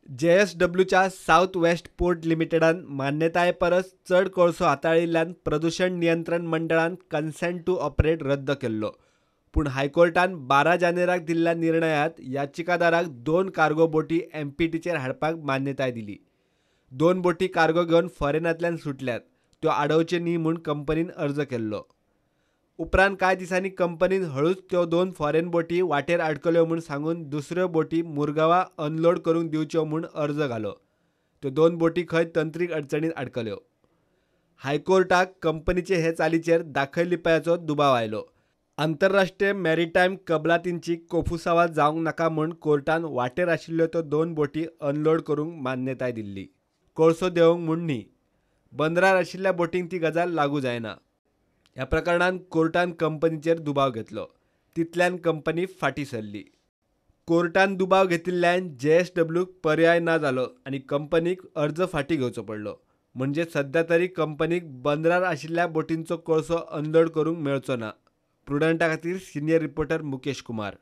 जेएसडब्ल्यूच्या south waste port लिमिटेडान मान्यताये परस चड कोळसो हाताळिल्ल्यान प्रदुशण नियंत्रण मंडळान कन्सेंट टू ऑपरेट रद्द केल्लो. पूण हायकोर्टान 12 जानेराक दिल्ल्या निर्णयांत याचिकादाराक 2 कार्गो बोटी एमपीटीचेर हाडपाक मान्यताय दिली. 2 बोटी कार्गो घेवन फॉरेनांतल्यान सुटल्यात, त्यो आडोवच्यो न्ही म्हूण कंपनीन अर्ज केल्लो. उपरांत कांय दिसांनी कंपनीन हळूच त्यो 2 फॉरेन बोटी वाटेर आडकल्यो म्हूण सांगून दुसऱ्यो बोटी मुरगांवां अनलोड करूंक दिवच्यो म्हूण अर्ज घालो. त्यो 2 बोटी खंय तंत्रीक अडचणीन आडकल्यो. हायकोर्टाक कंपनीचे हे चालीचेर दाखय लिपयाचो दुबाव आयलो. आंतरराष्ट्रीय मॅरिटायम कबलातींची कोफुसावाद जावंक नाका म्हूण कोर्टान वाटेर आशिल्ल्यो त्यो 2 बोटी अनलोड करूंक मान्यताय दिल्ली. कोळसो देंवोवंक म्हूण न्ही, बंदरार आशिल्ल्या बोटींक ती गजाल लागू जायना. ह्या प्रकरणान कोर्टान कंपनीचेर दुबाव घेतलो. तितल्यान कंपनी फाटीं सरली. कोर्टान दुबाव घेतिल्ल्यान जेएसडब्ल्यूक पर्याय ना जालो आनी कंपनीक अर्ज फाटीं घेवचो पडलो. म्हणजे सद्या तरी कंपनीक बंदरार आशिल्ल्या बोटींचो कोळसो अनलोड करूंक मेळचो ना. प्रुडंटा खातीर सिनियर रिपोर्टर मुकेश कुमार.